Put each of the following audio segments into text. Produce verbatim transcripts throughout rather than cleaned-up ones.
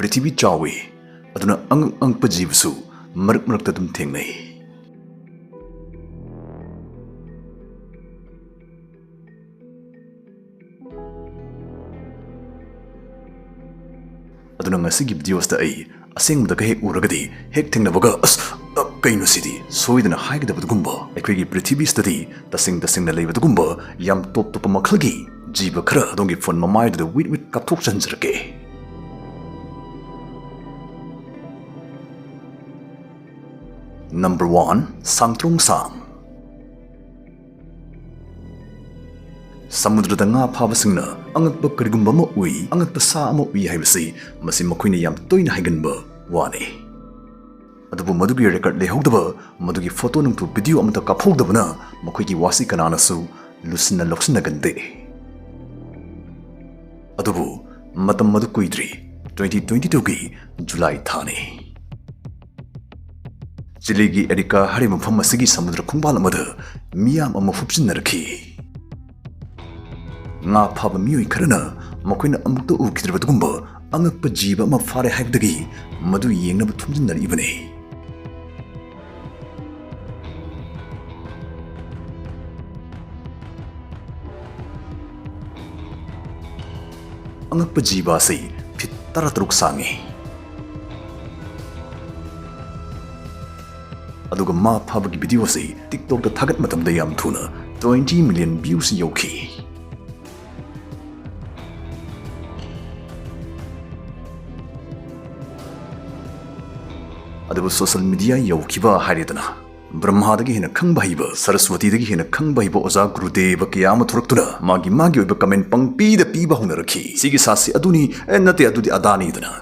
ꯄ꯭ꯔꯤꯊꯤꯕꯤ ꯆꯥꯎꯏ, ꯑꯗꯨꯅ ꯑꯉꯛ ꯑꯉꯛꯄ ꯖꯤꯕꯁꯨ ꯃꯔꯛ ꯃꯔꯛꯇ ꯑꯗꯨꯝ ꯊꯦꯡꯅꯩ꯫ ꯑꯗꯨꯅ ꯉꯁꯤꯒꯤ ꯚꯤꯗꯤꯑꯣꯁꯤꯗ ꯑꯩ ꯑꯁꯦꯡꯕꯗꯒ ꯍꯦꯛ ꯎꯔꯒꯗꯤ, ꯍꯦꯛ ꯊꯦꯡꯅꯕꯒ, "ꯑꯁ, ꯑ, ꯀꯩꯅꯣ ꯁꯤꯗꯤ?" ꯁꯣꯏꯗꯅ ꯍꯥꯏꯒꯗꯕꯗꯨꯒꯨꯝꯕ, ꯑꯩꯈꯣꯏꯒꯤ ꯄ꯭ꯔꯤꯊꯤꯕꯤꯁꯤꯗꯗꯤ ꯇꯁꯦꯡ ꯇꯁꯦꯡꯅ ꯂꯩꯕꯗꯨꯒꯨꯝꯕ ꯌꯥꯝ ꯇꯣꯞ ꯇꯣꯞꯄ ꯃꯈꯜꯒꯤ ꯖꯤꯕ ꯈꯔ ꯑꯗꯣꯝꯒꯤ ꯐꯣꯟ ꯃꯃꯥꯏꯗꯨꯗ ꯋꯤꯠ ꯋꯤꯠ ꯀꯥꯞꯊꯣꯛꯆꯍꯟꯖꯔꯛꯀꯦ꯫ ꯅꯝꯕꯔ ꯋꯥꯟ, ꯁꯥꯡꯇ꯭ꯔꯣꯡ ꯁꯥꯡ꯫ ꯁꯃꯨꯗ꯭ꯔꯗ ꯉꯥ ꯐꯥꯕꯁꯤꯡꯅ ꯑꯉꯛꯄ ꯀꯔꯤꯒꯨꯝꯕ ꯑꯃ ꯎꯏ, ꯑꯉꯛꯄ ꯁꯥ ꯑꯃ ꯎꯏ ꯍꯥꯏꯕꯁꯤ ꯃꯁꯤ ꯃꯈꯣꯏꯅ ꯌꯥꯝ ꯇꯣꯏꯅ ꯍꯥꯏꯒꯟꯕ ꯋꯥꯅꯤ꯫ ꯑꯗꯨꯕꯨ ꯃꯗꯨꯒꯤ ꯔꯦꯀꯣꯔꯗ ꯂꯩꯍꯧꯗꯕ, ꯃꯗꯨꯒꯤ ꯐꯣꯇꯣ ꯅꯨꯡꯇꯨ ꯚꯤꯗꯤꯑꯣ ꯑꯃꯠꯇ ꯀꯥꯞꯍꯧꯗꯕꯅ ꯃꯈꯣꯏꯒꯤ ꯋꯥꯁꯤ ꯀꯅꯥꯅꯁꯨ ꯂꯨꯁꯤꯟꯅ ꯂꯧꯁꯤꯟꯅꯒꯟꯗꯦ꯫ ꯑꯗꯨꯕꯨ ꯃꯇꯝ ꯃꯗꯨ ꯀꯨꯏꯗ꯭ꯔꯤ, ꯇ꯭ꯋꯦꯟꯇꯤ ꯇ꯭ꯋꯦꯟꯇꯤ ꯇꯨꯒꯤ ꯖꯨꯂꯥꯏ ꯊꯥꯅꯤ꯫ ꯆꯤꯂꯤꯒꯤ ꯑꯦꯔꯤꯀꯥ ꯍꯥꯏꯔꯤꯕ ꯃꯐꯝ ꯑꯁꯤꯒꯤ ꯁꯃꯨꯗ꯭ꯔ ꯈꯣꯡꯕꯥꯜ ꯑꯃꯗ ꯃꯤꯌꯥꯝ ꯑꯃ ꯍꯨꯞꯆꯤꯟꯅꯔꯛꯈꯤ꯫ ꯉꯥ ꯐꯥꯕ ꯃꯤꯑꯣꯏ ꯈꯔꯅ ꯃꯈꯣꯏꯅ ꯑꯃꯨꯛꯇ ꯎꯈꯤꯗ꯭ꯔꯤꯕ ꯑꯗꯨꯒꯨꯝꯕ ꯑꯉꯛꯄ ꯖꯤꯕ ꯑꯃ ꯐꯥꯔꯦ ꯍꯥꯏꯕꯗꯒꯤ ꯃꯗꯨ ꯌꯦꯡꯅꯕ ꯊꯨꯝꯖꯤꯟꯅꯔꯛꯏꯕꯅꯤ꯫ ꯑꯉꯛꯄ ꯖꯤꯕ ꯑꯁꯤ ꯐꯤꯠ ꯇꯔꯥꯇꯔꯨꯛ ꯁꯥꯡꯉꯤ꯫ ꯑꯗꯨꯒ ꯃꯥ ꯐꯥꯕꯒꯤ ꯚꯤꯗꯤꯑꯣ ꯑꯁꯤ TikTokꯇ ꯊꯥꯒꯠ ꯃꯇꯝꯗ ꯌꯥꯝ ꯊꯨꯅ ꯇ꯭ꯋꯦꯟꯇꯤ ꯃꯤꯂꯤꯌꯟ ꯚ꯭ꯌꯨꯁ ꯌꯧꯈꯤ꯫ ꯑꯗꯨꯕꯨ ꯁꯣꯁꯤꯌꯦꯜ ꯃꯤꯗꯤꯌꯥ ꯌꯧꯈꯤꯕ ꯍꯥꯏꯔꯦꯗꯅ, ꯕ꯭ꯔꯍ꯭ꯃꯥꯗꯒꯤ ꯍꯦꯟꯅ ꯈꯪꯕ ꯍꯩꯕ, ꯁꯔꯁꯋꯇꯤꯗꯒꯤ ꯍꯦꯟꯅ ꯈꯪꯕ ꯍꯩꯕ ꯑꯣꯖꯥ ꯒꯨꯔꯨꯗꯦꯕ ꯀꯌꯥ ꯑꯃ ꯊꯣꯔꯛꯇꯨꯅ ꯃꯥꯒꯤ ꯃꯥꯒꯤ ꯑꯣꯏꯕ ꯀꯃꯦꯟ ꯄꯪꯄꯤꯗ ꯄꯤꯕ ꯍꯧꯅꯔꯛꯈꯤ꯫ "ꯁꯤꯒꯤ ꯁꯥꯁꯤ ꯑꯗꯨꯅꯤ, ꯑꯦ, ꯅꯠꯇꯦ, ꯑꯗꯨꯗꯤ ꯑꯗꯥꯅꯤꯗꯅ"꯫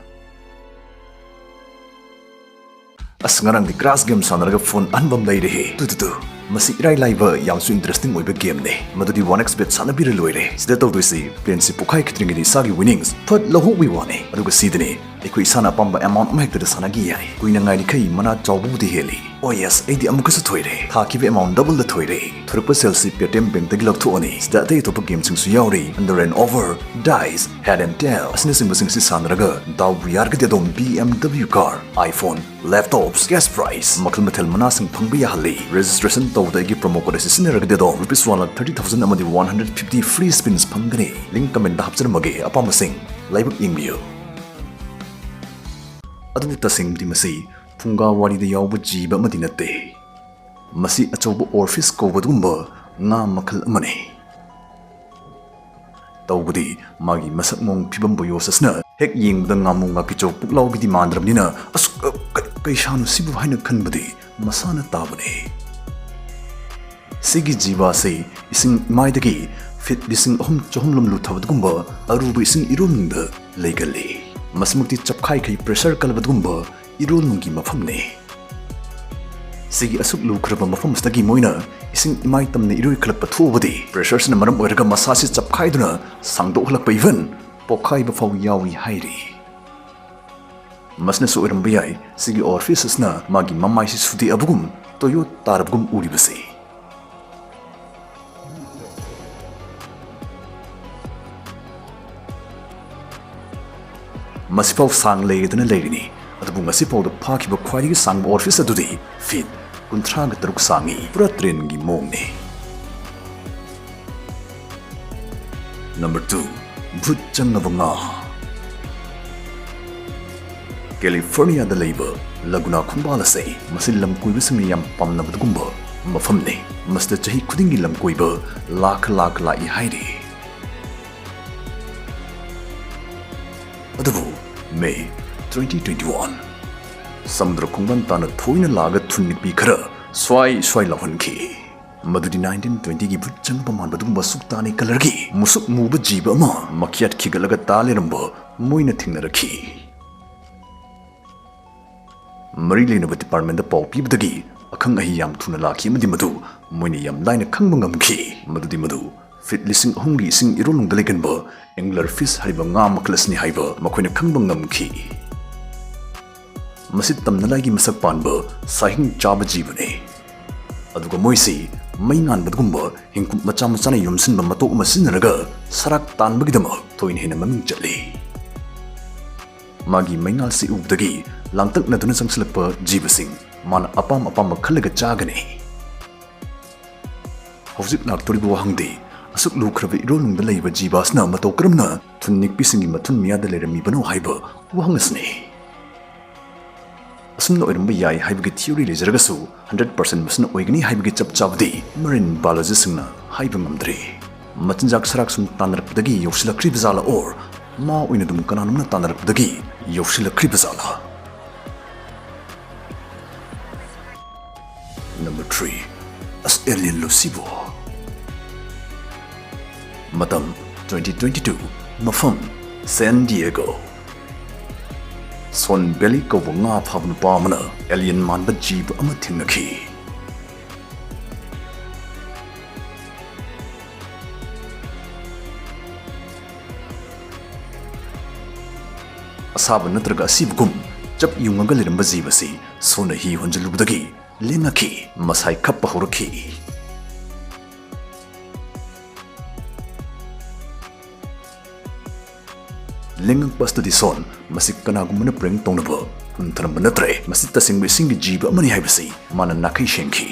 ꯑꯁ, ꯉꯔꯥꯡꯗꯤ ꯀ꯭ꯔꯥꯁ ꯒꯦꯝ ꯁꯥꯟꯅꯔꯒ ꯐꯣꯟ ꯑꯍꯟꯕ ꯑꯃ ꯂꯩꯔꯦꯍꯦ꯫ Two, two, two. ꯃꯁꯤ ꯏꯔꯥꯏ ꯂꯥꯏꯕ, ꯌꯥꯝꯁꯨ ꯏꯟꯇꯔꯦꯁꯇꯤꯡ ꯑꯣꯏꯕ ꯒꯦꯝꯅꯦ꯫ ꯃꯗꯨꯗꯤ ꯋꯥꯟ ꯑꯦꯛꯁ ꯕꯦꯠ ꯁꯥꯟꯅꯕꯤꯔ ꯂꯣꯏꯔꯦ꯫ ꯁꯤꯗ ꯇꯧꯗꯣꯏꯁꯤ, ꯄ꯭ꯂꯦꯟꯁꯤ ꯄꯣꯛꯈꯥꯏꯈꯤꯗ꯭ꯔꯤꯉꯩꯗ ꯏꯁꯥꯒꯤ ꯋꯤꯅꯤꯡꯁ ꯐꯠ ꯂꯧꯍꯧꯕꯒꯤ ꯋꯥꯅꯦ꯫ ꯑꯗꯨꯒ ꯁꯤꯗꯅꯦ ꯑꯩꯈꯣꯏ ꯏꯁꯥꯅ ꯑꯄꯥꯝꯕ ꯑꯦꯃꯥꯎꯟ ꯑꯃꯍꯦꯛꯇꯗ ꯁꯥꯟꯅꯒꯦ ꯌꯥꯏ꯫ ꯀꯨꯏꯅ ꯉꯥꯏꯔꯤꯈꯩ ꯃꯅꯥ ꯆꯥꯎꯕꯕꯨꯗꯤ ꯍꯦꯜꯂꯤ꯫ ꯑꯣ ꯌꯦꯁ, ꯑꯩꯗꯤ ꯑꯃꯨꯛꯀꯁꯨ ꯊꯣꯏꯔꯦ꯫ ꯊꯥꯈꯤꯕ ꯑꯦꯃꯥꯎꯟ ꯗꯕꯜꯗ ꯊꯣꯏꯔꯦ꯫ ꯊꯣꯔꯛꯄ ꯁꯦꯜꯁꯤ Paytm ꯕꯦꯡꯛꯇꯒꯤ ꯂꯧꯊꯣꯛꯑꯅꯤ꯫ ꯁꯤꯗ ꯑꯇꯩ ꯑꯇꯣꯞꯄ ꯒꯦꯝꯁꯤꯡꯁꯨ ꯌꯥꯎꯔꯤ꯫ Under and Over, Dice, Head and Tail ꯑꯁꯤꯅꯆꯤꯡꯕꯁꯤꯡ ꯑꯁꯤ ꯁꯥꯟꯅꯔꯒ ꯗꯥꯎꯕꯨ ꯌꯥꯔꯒꯗꯤ ꯑꯗꯣꯝ B M W car, iPhone, laptops, cash prize ꯃꯈꯜ ꯃꯊꯦꯜ ꯃꯅꯥꯁꯤꯡ ꯐꯪꯕ ꯌꯥꯍꯜꯂꯤ꯫ Registration ꯇꯧꯕꯗ ꯑꯩꯒꯤ promo code ꯑꯁꯤ ꯁꯤꯖꯤꯟꯅꯔꯒꯗꯤ ꯑꯗꯣꯝ rupees one lakh thirty thousand ꯑꯃꯗꯤ one hundred fifty free spins ꯐꯪꯒꯅꯤ꯫ Link commentꯗ ꯍꯥꯞꯆꯔꯝꯃꯒꯦ꯫ ꯑꯄꯥꯝꯕꯁꯤꯡ ꯂꯥꯏꯕꯛ ꯌꯦꯡꯕꯤꯌꯨ꯫ ꯑꯗꯨꯕꯨ ꯇꯁꯦꯡꯕꯗꯤ ꯃꯁꯤ ꯐꯨꯡꯒꯥ ꯋꯥꯔꯤꯗ ꯌꯥꯎꯕ ꯖꯤꯕ ꯑꯃꯗꯤ ꯅꯠꯇꯦ꯫ ꯃꯁꯤ ꯑꯆꯧꯕ oarfish ꯀꯧꯕ ꯑꯗꯨꯒꯨꯝꯕ ꯉꯥ ꯃꯈꯜ ꯑꯃꯅꯤ꯫ ꯇꯧꯕꯗꯤ ꯃꯥꯒꯤ ꯃꯁꯛ ꯃꯑꯣꯡ ꯐꯤꯕꯝ ꯕꯣꯌꯣꯁ ꯑꯁꯤꯅ ꯍꯦꯛ ꯌꯦꯡꯕꯗ ꯉꯥꯃꯨ ꯉꯥꯀꯤꯆꯧ ꯄꯨꯛꯂꯥꯎꯕꯤꯗꯤ ꯃꯥꯟꯗ꯭ꯔꯕꯅꯤꯅ, "ꯑꯁ, ꯀ-, ꯀ-, ꯀꯩꯁꯥꯅꯣ ꯁꯤꯕꯨ?" ꯍꯥꯏꯅ ꯈꯟꯕꯗꯤ ꯃꯁꯥꯅ ꯇꯥꯕꯅꯤ꯫ ꯁꯤꯒꯤ ꯖꯤꯕ ꯑꯁꯤ ꯏꯁꯤꯡ ꯏꯃꯥꯏꯗꯒꯤ ꯐꯤꯠ ꯂꯤꯁꯤꯡ ꯑꯍꯨꯝ ꯆꯍꯨꯝ ꯂꯣꯝ ꯂꯨꯊꯕꯗꯒꯨꯝꯕ ꯑꯔꯨꯕ ꯏꯁꯤꯡ ꯏꯔꯣꯟꯅꯨꯡꯗ ꯂꯩꯒꯜꯂꯤ꯫ ꯃꯁꯤꯃꯛꯇꯤ ꯆꯞꯈꯥꯏꯈꯩ pressure ꯀꯜꯂꯕꯗꯒꯨꯝꯕ ꯏꯔꯣꯟꯅꯨꯡꯒꯤ ꯃꯐꯝꯅꯤ꯫ ꯁꯤꯒꯤ ꯑꯁꯨꯛ ꯂꯨꯈ꯭ꯔꯕ ꯃꯐꯝ ꯑꯁꯤꯗꯒꯤ ꯃꯣꯏꯅ ꯏꯁꯤꯡ ꯏꯃꯥꯏ ꯇꯝꯅ ꯏꯔꯣꯏꯈꯠꯂꯛꯄ ꯊꯣꯛꯑꯕꯗꯤ pressureꯁꯤꯅ ꯃꯔꯝ ꯑꯣꯏꯔꯒ ꯃꯁꯥꯁꯤ ꯆꯞꯈꯥꯏꯗꯨꯅ ꯁꯥꯡꯗꯣꯛꯍꯜꯂꯛꯄ, even ꯄꯣꯛꯈꯥꯏꯕ ꯐꯥꯎ ꯌꯥꯎꯏ ꯍꯥꯏꯔꯤ꯫ ꯃꯁꯤꯅꯁꯨ ꯑꯣꯏꯔꯝꯕ ꯌꯥꯏ, ꯁꯤꯒꯤ oarfish ꯑꯁꯤꯅ ꯃꯥꯒꯤ ꯃꯃꯥꯏꯁꯤ ꯁꯨꯗꯦꯛꯑꯕꯒꯨꯝ ꯇꯣꯌꯣ ꯇꯥꯔꯕꯒꯨꯝ ꯎꯔꯤꯕꯁꯤ꯫ ꯃꯁꯤꯐꯥꯎ ꯁꯥꯡ ꯂꯩꯔꯗꯅ ꯂꯩꯔꯤꯅꯤ, ꯑꯗꯨꯕꯨ ꯉꯁꯤꯐꯥꯎꯗ ꯐꯥꯈꯤꯕ ꯈ꯭ꯋꯥꯏꯗꯒꯤ ꯁꯥꯡꯕ oarfish ꯑꯗꯨꯗꯤ ꯐꯤꯠ ꯀꯨꯟꯊ꯭ꯔꯥꯒ ꯇꯔꯨꯛ ꯁꯥꯡꯉꯤ꯫ ꯄꯨꯔꯥ trainꯒꯤ ꯃꯑꯣꯡꯅꯤ꯫ Number two, ꯚꯨꯠ ꯆꯪꯉꯕ ꯉꯥ꯫ ꯀꯦꯂꯤꯐꯣꯔꯅꯤꯌꯥꯗ ꯂꯩꯕ ꯂꯒꯨꯅꯥ ꯈꯣꯡꯕꯥꯜ ꯑꯁꯤ ꯃꯁꯤ ꯂꯝꯀꯣꯏꯕꯁꯤꯡꯅ ꯌꯥꯝ ꯄꯥꯝꯅꯕꯗꯨꯒꯨꯝꯕ ꯃꯐꯝꯅꯤ꯫ ꯃꯁꯤꯗ ꯆꯍꯤ ꯈꯨꯗꯤꯡꯒꯤ ꯂꯝꯀꯣꯏꯕ ꯂꯥꯈ ꯂꯥꯈ ꯂꯥꯛꯏ ꯍꯥꯏꯔꯤ꯫ ꯑꯗꯨꯕꯨ May twenty twenty-one, ꯁꯃꯨꯗ꯭ꯔ ꯈꯣꯡꯕꯥꯟ ꯇꯥꯅ ꯊꯣꯏꯅ ꯂꯥꯛꯑꯒ ꯊꯨꯟ ꯅꯤꯛꯄꯤ ꯈꯔ ꯁ꯭ꯋꯥꯏ ꯁ꯭ꯋꯥꯏ ꯂꯥꯎꯍꯟꯈꯤ꯫ ꯃꯗꯨꯗꯤ nineteen twentyꯒꯤ ꯚꯨꯠ ꯆꯪꯕ ꯃꯥꯟꯕ ꯑꯗꯨꯒꯨꯝꯕ ꯁꯨꯛꯇꯥꯅꯤ colourꯒꯤ ꯃꯨꯁꯨꯛ ꯃꯨꯕ ꯖꯤꯕ ꯑꯃ ꯃꯈ꯭ꯌꯥꯠ ꯈꯤꯒꯠꯂꯒ ꯇꯥ ꯂꯩꯔꯝꯕ ꯃꯣꯏꯅ ꯊꯦꯡꯅꯔꯛꯈꯤ꯫ ꯃꯔꯤ ꯂꯩꯅꯕ departmentꯗ ꯄꯥꯎ ꯄꯤꯕꯗꯒꯤ ꯑꯈꯪ ꯑꯍꯩ ꯌꯥꯝ ꯊꯨꯅ ꯂꯥꯛꯈꯤ ꯑꯃꯗꯤ ꯃꯗꯨ ꯃꯣꯏꯅ ꯌꯥꯝ ꯂꯥꯏꯅ ꯈꯪꯕ ꯉꯝꯈꯤ꯫ ꯃꯗꯨꯗꯤ ꯃꯗꯨ ꯐꯤꯠ ꯂꯤꯁꯤꯡ ꯑꯍꯨꯝꯒꯤ ꯏꯁꯤꯡ ꯏꯔꯣꯜꯅꯨꯡꯗ ꯂꯩꯒꯟꯕ angler fish ꯍꯥꯏꯔꯤꯕ ꯉꯥ ꯃꯈꯜ ꯑꯁꯤꯅꯤ ꯍꯥꯏꯕ ꯃꯈꯣꯏꯅ ꯈꯪꯕ ꯉꯝꯈꯤ꯫ ꯃꯁꯤ ꯇꯝꯅ ꯂꯥꯏꯒꯤ ꯃꯁꯛ ꯄꯥꯟꯕ ꯁꯥꯍꯤꯡ ꯆꯥꯕ ꯖꯤꯕꯅꯤ꯫ ꯑꯗꯨꯒ ꯃꯣꯏꯁꯤ ꯃꯩ ꯉꯥꯟꯕꯗꯒꯨꯝꯕ ꯍꯤꯡꯀꯨꯞ ꯃꯆꯥ ꯃꯆꯥꯅ ꯌꯣꯝꯁꯤꯟꯕ ꯃꯇꯣꯛ ꯑꯃ ꯁꯤꯖꯤꯟꯅꯔꯒ ꯁꯔꯥꯛ ꯇꯥꯟꯕꯒꯤꯗꯃꯛ ꯊꯣꯏꯅ ꯍꯦꯟꯅ ꯃꯃꯤꯡ ꯆꯠꯂꯤ꯫ ꯃꯥꯒꯤ ꯃꯩꯉꯥꯜꯁꯤ ꯎꯕꯗꯒꯤ ꯂꯥꯡꯇꯛꯅꯗꯨꯅ ꯆꯪꯁꯤꯜꯂꯛꯄ ꯖꯤꯕꯁꯤꯡ ꯃꯥꯅ ꯑꯄꯥꯝ ꯑꯄꯥꯝꯕ ꯈꯜꯂꯒ ꯆꯥꯒꯅꯤ꯫ ꯍꯧꯖꯤꯛ ꯂꯥꯛꯇꯣꯔꯤꯕ ꯋꯥꯍꯪꯗꯤ, ꯑꯁꯨꯛ ꯂꯨꯈ꯭ꯔꯕ ꯏꯔꯣꯜꯅꯨꯡꯗ ꯂꯩꯕ ꯖꯤꯕ ꯑꯁꯤꯅ ꯃꯇꯧ ꯀꯔꯝꯅ ꯊꯨꯟ ꯅꯤꯛꯄꯤꯁꯤꯡꯒꯤ ꯃꯊꯨꯟ ꯃꯌꯥꯗ ꯂꯩꯔꯝꯃꯤꯕꯅꯣ ꯍꯥꯏꯕ ꯋꯥꯍꯪ ꯑꯁꯤꯅꯤ꯫ ꯑꯁꯨꯝꯅ ꯑꯣꯏꯔꯝꯕ ꯌꯥꯏ ꯍꯥꯏꯕꯒꯤ theory ꯂꯩꯖꯔꯒꯁꯨ, hundred percent ꯃꯁꯤꯅ ꯑꯣꯏꯒꯅꯤ ꯍꯥꯏꯕꯒꯤ ꯆꯞ ꯆꯥꯕꯗꯤ marine biologistꯁꯤꯡꯅ ꯍꯥꯏꯕ ꯉꯝꯗ꯭ꯔꯤ꯫ ꯃꯆꯤꯟꯖꯥꯛ ꯁꯔꯥꯛ ꯁꯨꯝ ꯇꯥꯟꯅꯔꯛꯄꯗꯒꯤ ꯌꯧꯁꯤꯜꯂꯛꯈ꯭ꯔꯤꯕ ꯖꯥꯠꯂ, or ꯃꯥ ꯑꯣꯏꯅ ꯑꯗꯨꯝ ꯀꯅꯥꯅꯣꯝꯅ ꯇꯥꯟꯅꯔꯛꯄꯗꯒꯤ ꯌꯧꯁꯤꯜꯂꯛꯈ꯭ꯔꯤꯕ ꯖꯥꯠꯂ? Number three, ꯑꯁ, alien ꯂꯣ ꯁꯤꯕꯣ? ꯃꯇꯝ, twenty twenty-two, ꯃꯐꯝ, San Diego꯫ Swan Belly ꯀꯧꯕ ꯉꯥ ꯐꯥꯕ ꯅꯨꯄꯥ ꯑꯃꯅ alien ꯃꯥꯟꯕ ꯖꯤꯕ ꯑꯃ ꯊꯦꯡꯅꯈꯤ꯫ ꯑꯁꯥꯕ ꯅꯠꯇ꯭ꯔꯒ ꯑꯁꯤꯕꯒꯨꯝ ꯆꯞ ꯌꯨꯡꯉꯒ ꯂꯩꯔꯝꯕ ꯖꯤꯕꯁꯤ ꯁꯣꯟꯅ ꯍꯤ ꯍꯣꯟꯖꯤꯜꯂꯨꯕꯗꯒꯤ ꯂꯦꯡꯉꯛꯈꯤ, ꯃꯁꯥꯏ ꯈꯞꯄ ꯍꯧꯔꯛꯈꯤ꯫ ꯂꯦꯡꯉꯛꯄ ꯑꯁꯤꯗꯗꯤ ꯁꯣꯟ ꯃꯁꯤ ꯀꯅꯥꯒꯨꯝꯕꯅ prank ꯇꯧꯅꯕ ꯍꯨꯟꯊꯔꯝꯕ ꯅꯠꯇ꯭ꯔꯦ, ꯃꯁꯤ ꯇꯁꯦꯡꯕ ꯏꯁꯤꯡꯒꯤ ꯖꯤꯕ ꯑꯃꯅꯤ ꯍꯥꯏꯕꯁꯤ ꯃꯥꯅ ꯅꯥꯈꯩ ꯁꯦꯡꯈꯤ꯫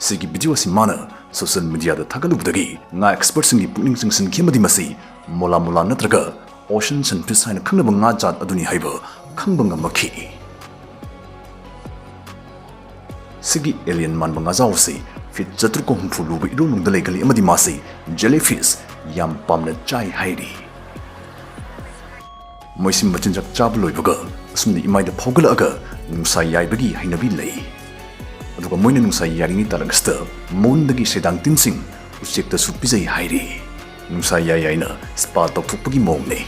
ꯁꯤꯒꯤ video ꯑꯁꯤ ꯃꯥꯅ social mediaꯗ ꯊꯥꯒꯠꯂꯨꯕꯗꯒꯤ ꯉꯥ expertꯁꯤꯡꯒꯤ ꯄꯨꯛꯅꯤꯡ ꯆꯤꯡꯁꯤꯟꯈꯤ ꯑꯃꯗꯤ ꯃꯁꯤ mola mola ꯅꯠꯇ꯭ꯔꯒ ocean sunfish ꯍꯥꯏꯅ ꯈꯪꯅꯕ ꯉꯥ ꯖꯥꯠ ꯑꯗꯨꯅꯤ ꯍꯥꯏꯕ ꯈꯪꯕ ꯉꯝꯃꯛꯈꯤ꯫ ꯁꯤꯒꯤ alien ꯃꯥꯟꯕ ꯉꯥꯖꯥꯎ ꯑꯁꯤ feet ꯆꯥꯇ꯭ꯔꯨꯛꯀ ꯍꯨꯝꯐꯨ ꯂꯨꯕ ꯏꯔꯣꯜꯅꯨꯡꯗ ꯂꯩꯒꯜꯂꯤ ꯑꯃꯗꯤ ꯃꯥꯁꯤ jellyfish ꯌꯥꯝ ꯄꯥꯝꯅ ꯆꯥꯏ ꯍꯥꯏꯔꯤ꯫ ꯃꯣꯏꯁꯤ ꯃꯆꯤꯟꯖꯥꯛ ꯆꯥꯕ ꯂꯣꯏꯕꯒ ꯑꯁꯨꯝꯅ ꯏꯃꯥꯏꯗ ꯐꯥꯎꯒꯠꯂꯛꯑꯒ ꯅꯨꯡꯁꯥ ꯌꯥꯏꯕꯒꯤ ꯍꯩꯅꯕꯤ ꯂꯩ꯫ ꯑꯗꯨꯒ ꯃꯣꯏꯅ ꯅꯨꯡꯁꯥ ꯌꯥꯏꯔꯤꯉꯩ ꯇꯥꯂꯛ ꯑꯁꯤꯗ ꯃꯎꯟꯗꯒꯤ ꯁꯩꯗꯥꯡ ꯇꯤꯟꯁꯤꯡ ꯎꯆꯦꯛꯇꯁꯨ ꯄꯤꯖꯩ ꯍꯥꯏꯔꯤ꯫ ꯅꯨꯡꯁꯥ ꯌꯥꯏ ꯌꯥꯏꯅ spa ꯇꯧꯊꯣꯛꯄꯒꯤ ꯃꯑꯣꯡꯅꯤ꯫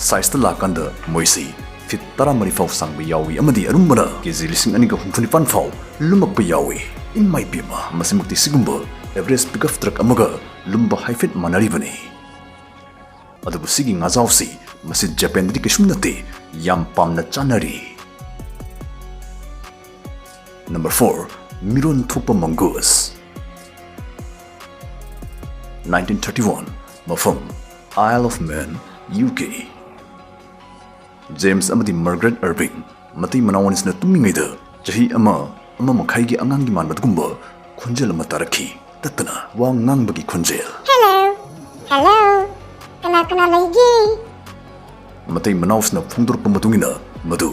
Sizeꯇ ꯂꯥꯛꯀꯥꯟꯗ ꯃꯣꯏꯁꯤ feet ꯇꯔꯥꯃꯔꯤ ꯐꯥꯎ ꯁꯥꯡꯕ ꯌꯥꯎꯏ ꯑꯃꯗꯤ ꯑꯔꯨꯝꯕꯅ K G ꯂꯤꯁꯤꯡ ꯑꯅꯤꯒ ꯍꯨꯝꯐꯨ ꯅꯤꯄꯥꯟ ꯐꯥꯎ ꯂꯨꯝꯃꯛꯄ ꯌꯥꯎꯏ꯫ ꯏꯃꯥꯏ ꯄꯦꯝꯃ, ꯃꯁꯤꯃꯛꯇꯤ ꯁꯤꯒꯨꯝꯕ average pickup truck ꯑꯃꯒ ꯂꯨꯝꯕ ꯍꯥꯏꯐꯦꯠ ꯃꯥꯟꯅꯔꯤꯕꯅꯤ꯫ ꯑꯗꯨꯕꯨ ꯁꯤꯒꯤ ꯉꯥꯖꯥꯎꯁꯤ ꯃꯁꯤ ꯖꯄꯥꯟꯗꯗꯤ ꯀꯩꯁꯨꯝ ꯅꯠꯇꯦ, ꯌꯥꯝ ꯄꯥꯝꯅ ꯆꯥꯅꯔꯤ꯫ Number four, ꯃꯤꯔꯣꯟ ꯊꯣꯛꯄ ꯃꯪꯒꯨꯁ꯫ Nineteen thirty-one, ꯃꯐꯝ Isle of Man, U K꯫ James ꯑꯃꯗꯤ Margaret Irving ꯃꯇꯩ ꯃꯅꯥꯎ ꯑꯅꯤꯁꯤꯅ ꯇꯨꯝꯃꯤꯉꯩꯗ ꯆꯍꯤ ꯑꯃ, ꯑꯃ ꯃꯈꯥꯏꯒꯤ ꯑꯉꯥꯡꯒꯤ ꯃꯥꯟꯕꯗꯨꯒꯨꯝꯕ ꯈꯣꯟꯖꯦꯜ ꯑꯃ ꯇꯥꯔꯛꯈꯤ꯫ ꯇꯠꯇꯅ ꯋꯥ ꯉꯥꯡꯕꯒꯤ ꯈꯣꯟꯖꯦꯜ꯫ Hello, hello, ꯀꯅꯥ ꯀꯅꯥ ꯂꯩꯒꯦ? ꯃꯇꯩ ꯃꯅꯥꯎꯁꯤꯅ ꯐꯣꯡꯗꯣꯔꯛꯄ ꯃꯇꯨꯡ ꯏꯟꯅ ꯃꯗꯨ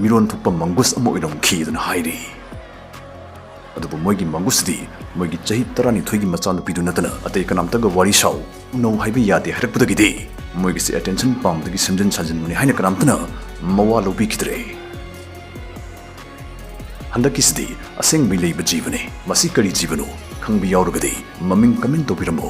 ꯃꯤꯔꯣꯟ ꯊꯣꯛꯄ ꯃꯪꯒꯨꯁ ꯑꯃ ꯑꯣꯏꯔꯝꯈꯤ ꯑꯗꯨꯅ ꯍꯥꯏꯔꯤ꯫ ꯑꯗꯨꯕꯨ ꯃꯣꯏꯒꯤ ꯃꯪꯒꯨꯁꯁꯤꯗꯤ ꯃꯣꯏꯒꯤ ꯆꯍꯤ ꯇꯔꯥꯅꯤꯊꯣꯏꯒꯤ ꯃꯆꯥꯅꯨꯄꯤꯗꯨ ꯅꯠꯇꯅ ꯑꯇꯩ ꯀꯅꯥꯝꯇꯒ ꯋꯥꯔꯤ ꯁꯥꯎ, ꯎꯅꯧ ꯍꯥꯏꯕ ꯌꯥꯗꯦ ꯍꯥꯏꯔꯛꯄꯗꯒꯤꯗꯤ ꯃꯣꯏꯒꯤꯁꯦ attention ꯄꯥꯝꯕꯗꯒꯤ ꯁꯦꯝꯖꯤꯟ ꯁꯥꯖꯤꯟꯕꯅꯤ ꯍꯥꯏꯅ ꯀꯅꯥꯝꯇꯅ ꯃꯋꯥ ꯂꯧꯕꯤꯈꯤꯗ꯭ꯔꯦ꯫ ꯍꯟꯗꯛꯀꯤꯁꯤꯗꯤ ꯑꯁꯦꯡꯕꯩ ꯂꯩꯕ ꯖꯤꯕꯅꯤ꯫ ꯃꯁꯤ ꯀꯔꯤ ꯖꯤꯕꯅꯣ ꯈꯪꯕ ꯌꯥꯎꯔꯒꯗꯤ ꯃꯃꯤꯡ comment ꯇꯧꯕꯤꯔꯝꯃꯣ꯫